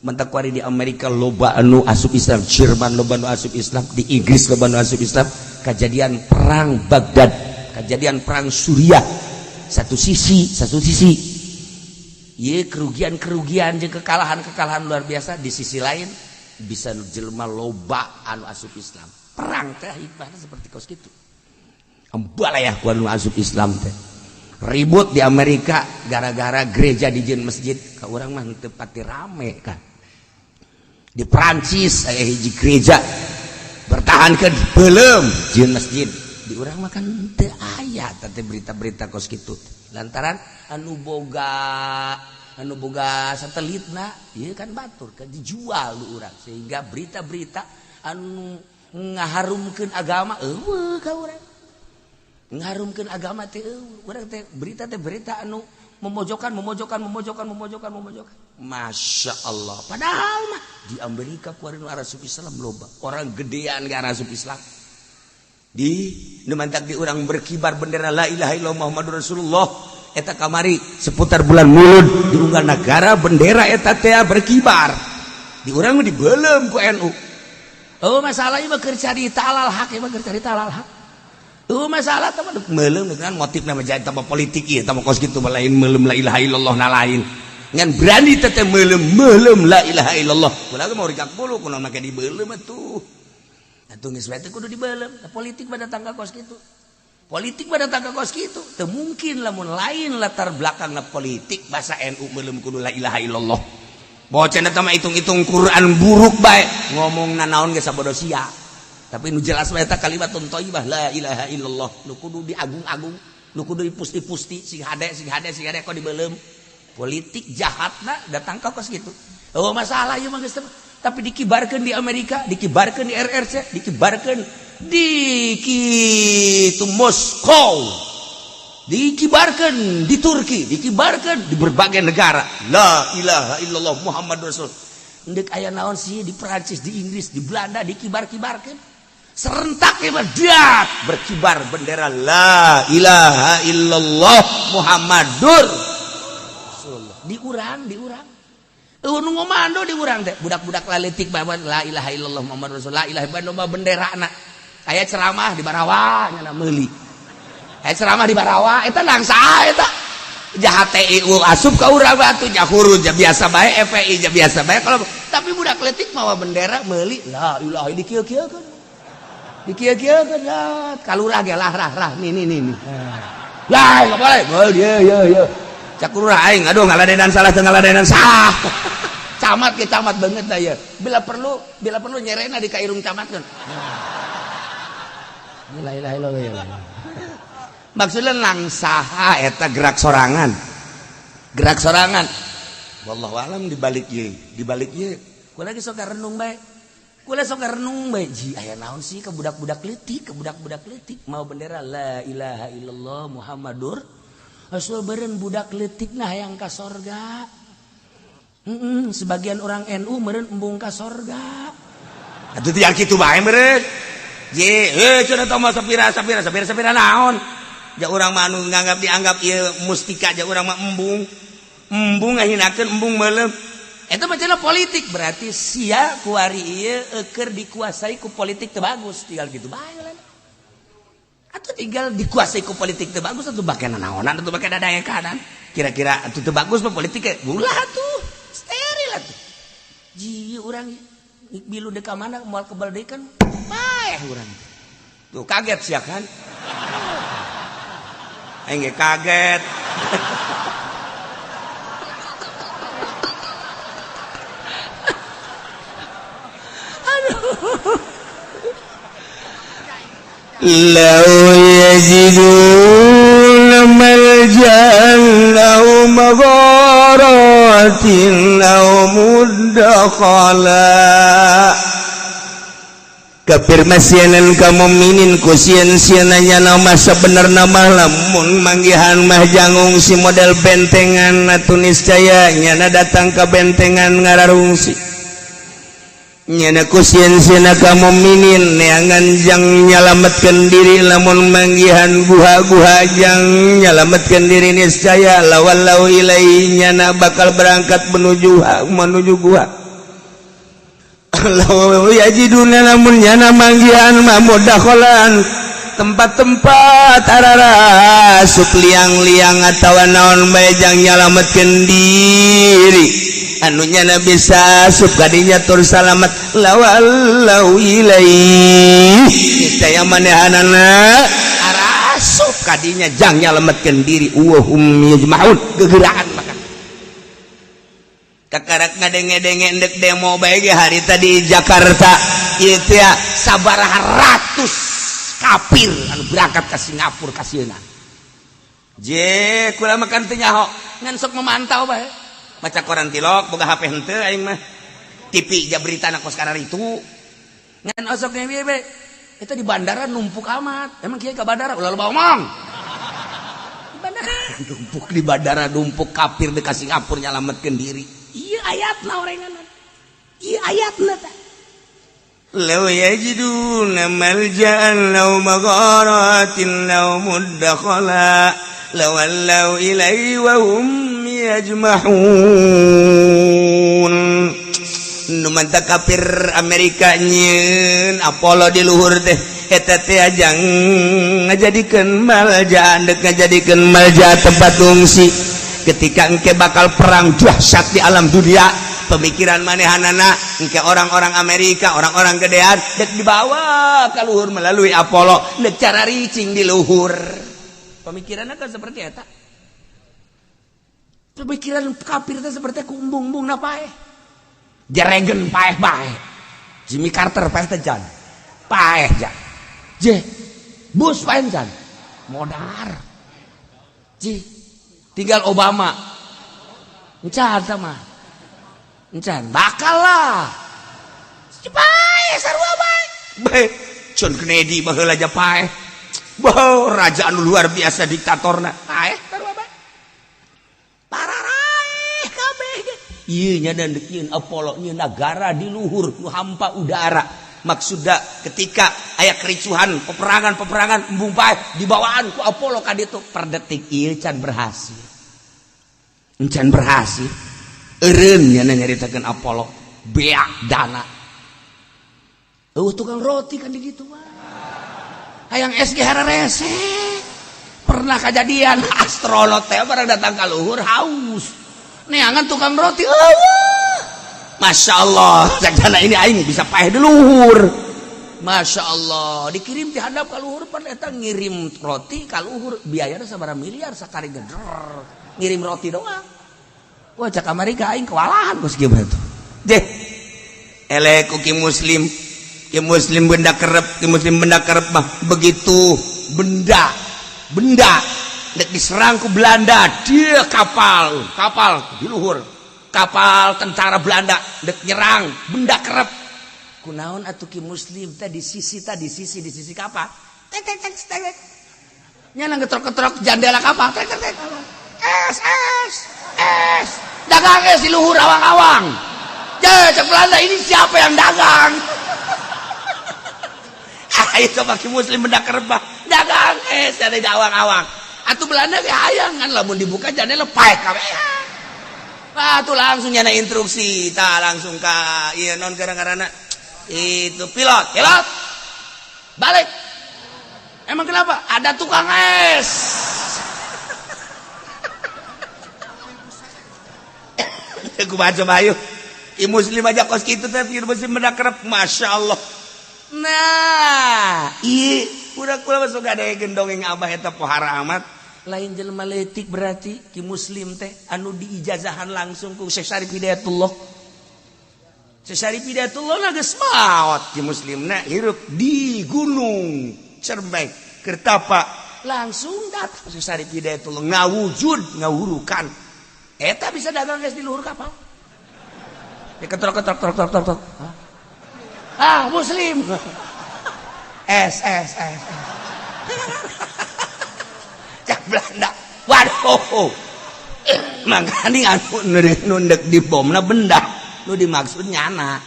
Mentak kuari di Amerika loba anu asup Islam, Jerman loba anu asup Islam, di Inggris loba anu asup Islam, kejadian perang Baghdad, kejadian perang Suriah, satu sisi ye kerugian-kerugian jeung kekalahan-kekalahan luar biasa, di sisi lain bisa jelema loba anu asup Islam. Perang teh hikmahna seperti kos kitu. Embalayah ku anu asup Islam teh. Ribut di Amerika gara-gara gereja dijieun masjid, ka urang mah teu pati rame kan. Di Prancis aya hiji gereja bertahankeun beuleum jieun masjid. Di urang mah kan teu aya teh berita-berita kos kitu, lantaran anu boga satelitna ieu kan batur kan dijual di urang, sehingga berita-berita anu ngaharumkeun agama euweuh ka urang. Ngaharumkeun agama teh euweuh. Urang teh berita teh berita anu memojokkan, memojokkan, memojokkan, memojokkan, memojokkan. Masya Allah, padahal mah di Amerika kuari nu arasup Islam loba, orang gedean ge arasup Islam. Di nu mantak di urang berkibar bendera la ilaha illallah Muhammadur Rasulullah. Eta kamari seputar bulan Mulud di unggal negara bendera eta teh berkibar. Di urang mah dibelem ku NU. Oh, masalah ieu mah keur carita alal hak, ieu mah keur carita alal hak. Oh, masalah teh mah meuleum dengan motif nama jadi tambah politik ieu, tambah kos kitu mah lain meuleum la ilaha illallah na lain. Ngan berani teh teh meuleum meuleum la ilaha illallah. Kula ge mau rigak bulu kunaon make dibeuleum atuh. Atuh geus bae teh kudu dibeuleum. Politik pada tangga kos kitu. Politik pada tangga kos kitu. Teu mungkin lamun lain latar belakangna politik bahasa NU meuleum kudu la ilaha illallah. Bocah eta mah hitung-hitung Quran buruk bae, ngomong nanaon ge sabodo sia. Tapi nu jelas bae eta kalimatun thayyibah la ilaha illallah nu kudu diagung-agung, nu kudu dipusti-pusti sing hade, sing hade, sing hade kok dibeuleum. Politik jahatna datang ka kos kitu. Oh, masalah ieu mah geus, tapi dikibarkeun di Amerika, dikibarkeun di RRC, dikibarkeun di kitu Moskow, dikibarkan di Turki, dikibarkan di berbagai negara. La ilaha illallah Muhammad Rasul. Ndek aya naon sih di Perancis, di Inggris, di Belanda dikibar-kibarkan. Serentak dat berkibar bendera la ilaha illallah Muhammadur Rasulullah. Di urang, di urang. Nu ngomando di urang teh budak-budak laletik bawa la ilaha illallah Muhammad Rasulullah, la ilaha illallah bendera na. Aya ceramah di Barawa nya meuli. Aya ceramah di Barawa eta langsa eta. Jahat TIU asup ka urang batu jahurun ja biasa bae, FPI ja biasa bae kalau, tapi budak letik mawa bendera meuli la ilaha dikieu-kieukeun. Dikieu-kieukeun ya kalurah ge lah rah rah nih nih nih nih. Lah enggak boleh. Boleh ya ya ya. Cak lurah aing aduh ngaladenan salah teu ngaladenan salah. Camat ke camat banget dah ya. Bila perlu nyerena di kairung camat kan. La ilaha illallah. Maksudnya langsaha eta gerak sorangan. Gerak sorangan. Wallahu alam di balik ieu, di balik ieu. Kula lagi sok renung bae. Kula sok renung bae. Ji aya naon sih ke budak-budak leutik, ke budak-budak leutik mau bendera la ilaha illallah Muhammadur Rasul, beren budak leutik nah hayang ka sorga. Sebagian orang NU meren embung ka sorga. Atuh tiang kitu bae meureun. Ye, eh cenah teh mah sapira sapira sapira sapira naon? Ja urang mah anu nganggap dianggap ieu mustika, ja urang mah embung. Embung ngahinakeun, embung meuleum. Eta mah cenah politik, berarti sia kuari ieu keur dikuasai ku politik teu bagus, tinggal gitu bae lah. Atau tinggal dikuasai ku politik teu bagus atuh bake nanaonan atuh bake dadaekanan. Kira-kira atuh teu bagus mah politik ulah atuh. Steril atuh. Ji urang bilu deka mana moal kebal deui kan paeh urang. Tuh kaget sia kan? Aing ge kaget. Aduh. لو يجدون ملجأ أو مغارات أو مدخلا. Kafir masieun ka mukminin ku sieun-sieun nama sebenarna mah lamun manggihan mah jang ngungsi model bentengan atuh niscaya nyana datang ke bentengan ngararungsi. Nyana ku sieun-sieun ka mukminin neangan jang nyalametkeun diri, lamun manggihan guha-guha jang nyalametkeun diri niscaya lawallau ilai nyana bakal berangkat menuju menuju guha. Yajiduna lamun nyana manggihan mah mudakholan tempat-tempat ararasup liang-liang atawa naon bae jang nyalametkeun diri anu nyana bisa asup kadinya tur salamet lawallau ilaihi niscaya manehanana arasup kadinya jang nyalametkeun diri wahum yajmaun gegerahan. Maka kakarak ngadenge-denge endek demo bae ge hari tadi Jakarta itu ya sabaraha ratus. Kafir anu berangkat ke Singapura kasieuna. Je kula makan teu nyaho, ngan sok memantau bae. Maca koran tilok, boga HP henteu aing mah. TV ja berita na kos itu. Ngan osok ge be. Eta di bandara numpuk amat. Emang kieu ka bandara ulah loba omong. Di bandara numpuk, di bandara numpuk kafir dekat Singapura nyalametkeun diri. Ieu ayatna orengan. Ieu ayatna tah. لو يجدون ملجأ أو مغارات أو مدخلا لولوا إليه وهم يجمحون. Nu mantap kafir Amerika nyieun Apollo di luhur teh, eta teh ajang ngajadikeun malja, dek ngajadikeun malja, tempat ungsi ketika engke bakal perang dahsyat di alam dunia. Pemikiran manehanana, engke orang-orang Amerika, orang-orang gedean dek dibawa ke luhur melalui Apollo, dek cara ricing di luhur. Pemikirannya kan seperti eta. Pemikiran kafir teh seperti kumbung-bumbung na paeh. Reagan paeh bae. Jimmy Carter paeh teh jan. Paeh jan. Je. Bush paeh jan. Modar. Ji. Tinggal Obama. Encan sama. Encan bakal lah. Paeh sarua bae. Bae. John Kennedy baheula aja paeh. Bah, raja anu luar biasa diktatorna. Paeh sarua bae. Pararaeh kabeh. Ieu nya dan dek nyieun Apollo, nyieun negara di luhur nu hampa udara. Maksudna ketika aya kericuhan, peperangan-peperangan, embung paeh dibawaan ku Apollo ka ditu. Per detik ieu can berhasil. Can berhasil. Eureun nya nyaritakeun Apollo beak dana. Eueuh tukang roti kan di ditu mah. Hayang es ge hararese. Pernah kejadian astronot teh barang datang ka luhur haus. Neangan tukang roti eueuh. Masya Allah, cak ini aing bisa paeh di luhur. Masya Allah, dikirim ti handap ka luhur, pan eta ngirim roti ka luhur biayana sabaraha miliar sakali geder. Ngirim roti doang. Wah, cak Amerika, aing kewalahan kos kieu tuh. Deh. Elek ku ki muslim. Ki muslim benda kerep, ki muslim benda kerep mah begitu benda benda dek diserang ku Belanda, dia kapal, kapal di luhur. Kapal tentara Belanda dek nyerang benda kerep. Kunaon atuh ki muslim teh di sisi tadi sisi di sisi kapal. Tek tek tek tek. Nyana ngetrok-ketrok jendela kapal. Tek tek tek. Es es es. Dagang es di luhur awang-awang. Ya, cek Belanda, ini siapa yang dagang? Ayo coba ki muslim benda kerep mah dagang es dari awang-awang. Atuh Belanda ge hayang kan lamun dibuka jendela paeh kabeh. Wah, tuh langsung nyana instruksi, tah langsung ka ieu non gara-garana itu pilot, pilot. Balik. Emang kenapa? Ada tukang es. Aku baca bayu. I muslim aja kos kitu teh muslim benda kerep, Masya Allah. Nah, iya, udah kula masuk ada gendong yang abah eta pohara amat. Lain jelema leutik berarti ki muslim teh anu diijazahan langsung ku Syekh Syarif Hidayatullah. Syekh Syarif Hidayatullah na geus maot, ki muslimna hirup di Gunung Cermai Kertapa, langsung datang Syekh Syarif Hidayatullah ngawujud ngawurukan eta bisa dagang es di luhur kapal. Ya ketrok ketrok trok trok trok trok. Ah, muslim. Es es es. Cak Belanda. Waduh. Makanya anu nu dek dibomna benda, nu dimaksud nyana.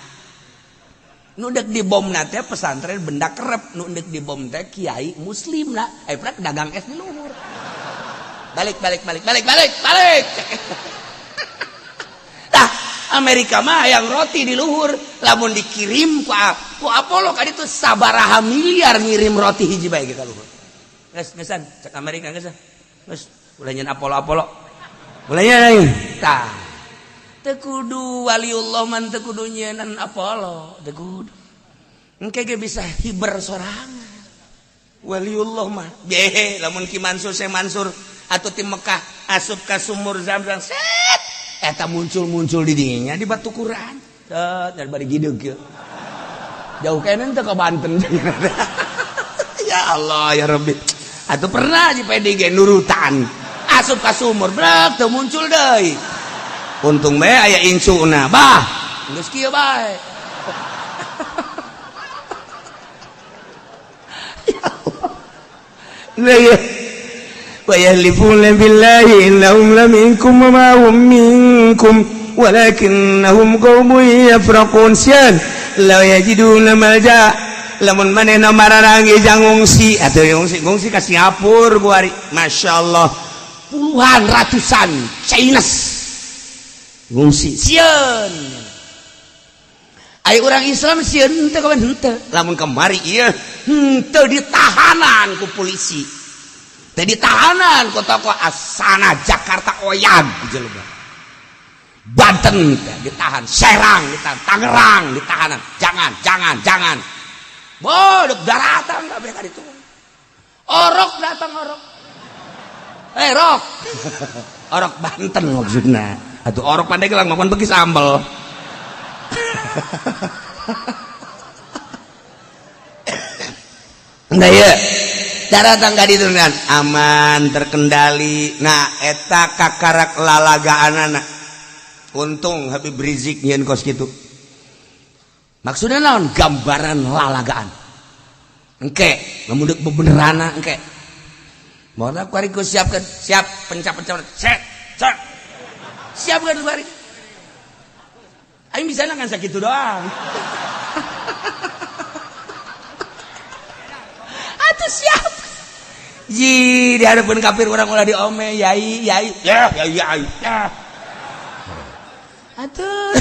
Nu dek dibomna teh pesantren benda kerep, nu dek dibom teh kiai muslim lah. Eh, prak dagang es di luhur. Balik balik balik balik balik balik. Tah, Amerika mah yang roti di luhur, lamun dikirim ku Apollo kan itu sabaraha miliar ngirim roti hiji bae ka luhur. Geus geusan cek Amerika, geus. Geus ulah nyen Apollo Apollo. Ulah nyen. Tah. Teu kudu waliullah man teu kudu nyieun Apollo, teu kudu. Engke ge bisa hiber sorangan. Waliullah mah behe lamun Ki Mansur, Syekh Mansur atau ti Mekah asup ka sumur Zamzam, set eta muncul-muncul di dinya di batu Quran. Set dari bari gideug kieu. Jauh kene teh ka Banten. Ya Allah ya Rabbi. Atuh pernah Haji Pedi ge nurutan. Asup ka sumur, brek teu muncul deui. Untung bae aya incuna. Bah, geus kieu bae. Ya Allah. Lah wa yahlifuna billahi innahum laminkum wa ma hum minkum walakinnahum qaumun yafraqun. Sieun la yajiduna malja, lamun manehna mararangi jang ngungsi atuh ngungsi ngungsi ka Singapura kuari. Masyaallah, puluhan ratusan Chinese ngungsi sieun. Ayo orang Islam sieun henteu kawan henteu. Lamun kemari ieu henteu ditahanan ku polisi, teu ditahanan ku tokoh asana Jakarta oyag jelema. Banten ditahan, Serang ditahan, Tangerang ditahanan. Jangan, jangan, jangan. Bodoh daratan kabeh ka ditu. Orok datang orok. Eh rok. Orok Banten maksudna. Atuh orok Pandeglang makan begi sambel. Nah ya, daratan ka ditu kan aman terkendali. Nah eta kakarak lalagaanana. Untung Habib Rizik nyieun kos kitu. Maksudnya naon? Gambaran lalagaan. Engke, lamun deuk bebenerana engke. Moal kuari ku siapkeun, siap pencap-pencap, set, set. Siapkeun kuari. Aing bisa ngan sakitu doang. Atuh siap. Ji di hadapan kafir urang ulah diome, yai, yai, ya, yai, yai, ya. Atuh.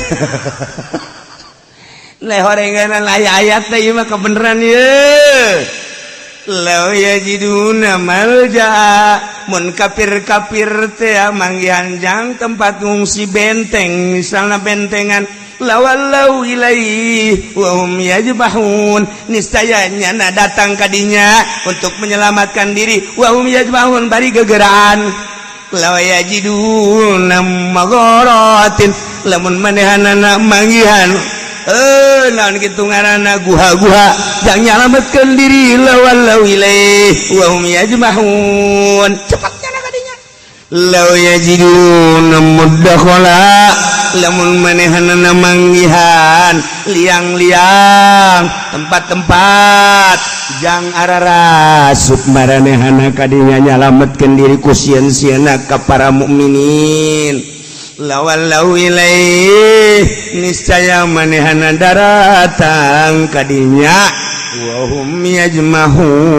Lehorenganan aya ayat teh ieu mah kebeneran ieu. Law yajiduna malja, mun kafir-kafir teh manggihan jang tempat ngungsi benteng, misalna bentengan, lawallau ilaihi wa hum yajbahun, niscaya nyana datang kadinya untuk menyelamatkan diri, wa hum yajbahun bari gegeraan. Law yajiduna magharatin, lamun manehanana manggihan naon kitu ngaranna guha-guha jang nyalametkeun diri, lawallau ilaihi wa hum yajmahun, Cepat nyana kadinya. Law yajiduna mudakhala, lamun manehanana manggihan liang-liang tempat-tempat jang ararasup maranehana kadinya nyalametkeun diri ku sieun-sieunna ka para mukminin. Lawallau ilaih, niscaya manehana daratang kadinya, wa hum yajmahun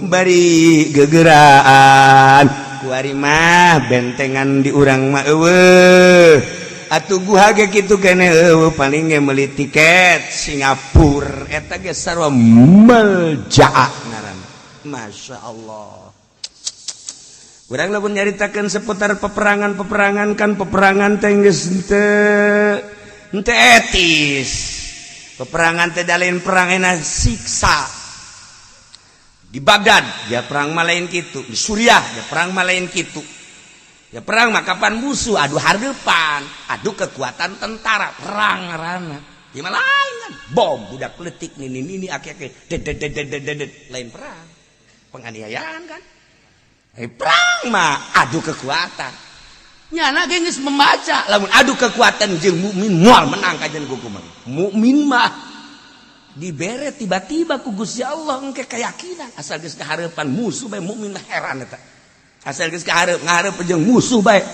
bari gegeraan. Kuari mah bentengan di urang mah eueuh atuh guha ge kitu keneh eueuh, paling ge meuli tiket Singapura eta ge sarua meljaa ngaranna. Masya Allah. Urang lamun nyaritakeun seputar peperangan-peperangan kan peperangan teh geus henteu etis. Peperangan teh lain perang enak siksa. Di Baghdad ya perang mah lain kitu, di Suriah ya perang mah lain kitu. Ya perang mah kapan musuh adu hareupan, adu kekuatan tentara, perang ngaranna. Ieu mah lain kan, bom budak leutik nini nini ake-ake ded ded ded ded ded lain perang. Penganiayaan kan. Perang mah adu kekuatan. Nyana ge geus membaca lamun adu kekuatan jeung mukmin moal menang kajian ku kumaha. Mukmin mah dibere tiba-tiba ku Gusti Allah engke keyakinan asal geus kahareupan musuh bae mukmin mah heran eta. Asal geus kahareup ngahareup jeung musuh bae.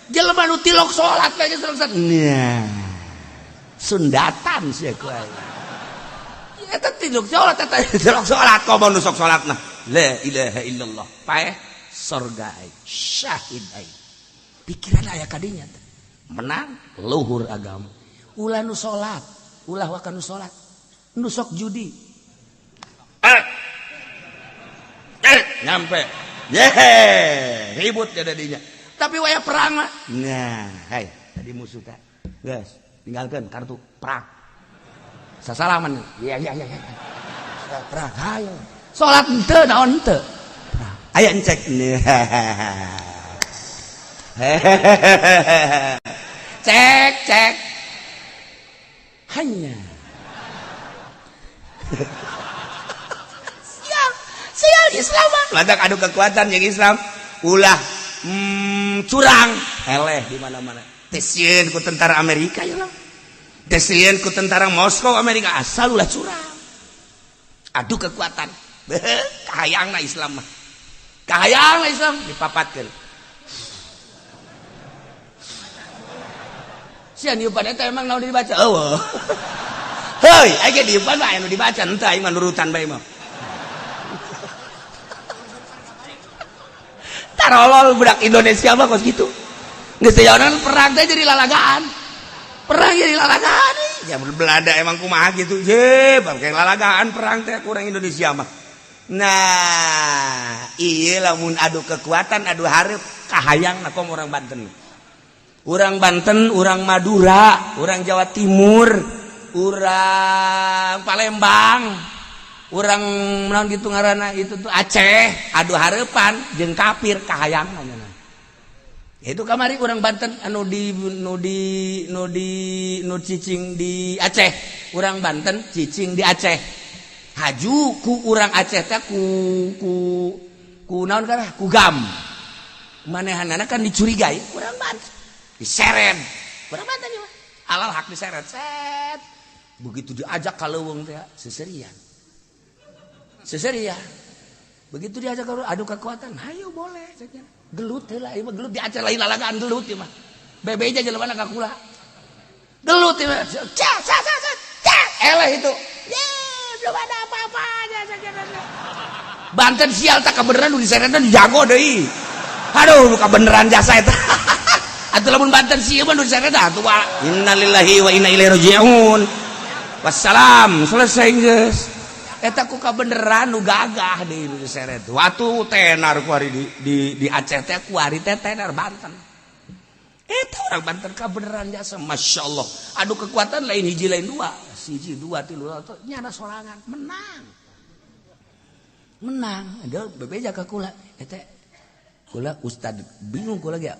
Jelema nu tilok salat bae geus salat. Nah. Sundatan sia ku aing. Eta tilok salat eta tilok salat komo nu sok salatna. La ilaha illallah. Paeh sorga aing, syahid aing. Pikiran aya kadinya teh. Menang luhur agama. Ulah nu salat, ulah waka nu salat. Nu sok judi. Nyampe. Yehe, ribut ya dadinya. Tapi waya perang mah. Nah, hai, tadi musuh teh. Geus, tinggalkeun kartu perang. Sasalaman. Iya iya iya. Perang hayo. Salat henteu naon henteu. Aya encek. Cek cek. Hanya. Islam mah. Lantak adu kekuatan jeung Islam. Ulah curang, eleh di mana-mana. Teu sieun ku tentara Amerika ya lah. Teu sieun ku tentara Moskow Amerika, asal ulah curang. Adu kekuatan. Kahayangna Islam mah. Kahayangna Islam dipapatkeun. Sia niupan eta emang naon dibaca? Eueuh. Heuy, aya diupan mah anu dibaca henteu, aing mah nurutan bae mah. Tarolol budak Indonesia mah kos kitu. Geus teu perang teh jadi lalagaan. Perang jadi lalagaan. Ya Belanda emang kumaha gitu. Ye, bangke lalagaan perang teh kurang Indonesia mah. Nah, iya lamun adu kekuatan, adu hareup kahayang kom orang Banten. Orang Banten, orang Madura, orang Jawa Timur, orang Palembang, orang naon gitu ngaranna itu tuh Aceh, adu hareupan jeung kafir kahayang nya. Itu kamari orang Banten anu di nu di nu di nu cicing di Aceh, orang Banten cicing di Aceh. Haju ku urang Aceh teh ku ku ku naon kana ku gam. Manehanana kan dicurigai urang Banten. Diseret. Urang Banten ieu mah. Alal hak diseret. Set. Begitu diajak ka leuweung teh seserian. Seserian. Begitu diajak adu kekuatan, hayo boleh gelut heula ieu mah, gelut di Aceh lain lalagaan gelut ieu mah. Bebeja jelema ka kula. Gelut ieu mah. Ca ca ca ca. Eleh itu. Ye, belum ada apa-apanya. Banten sial tak kebeneran nu diseretna jago deui. Aduh, nu kabeneran jasa eta. Atuh lamun Banten sieun mah nu diseretna atuh innalillahi wa inna ilaihi raji'un. Wassalam, selesai geus. Eta ku kabeneran nu gagah deui nu diseret. Waktu tenar ku ari di Aceh teh ku ari teh tenar Banten. Eta orang Banten kabeneran jasa, Masya Allah. Adu kekuatan lain hiji lain dua. Siji dua tilu nyana sorangan menang. Menang. Ada bebeja ka kula. Eta kula ustad bingung kula ge.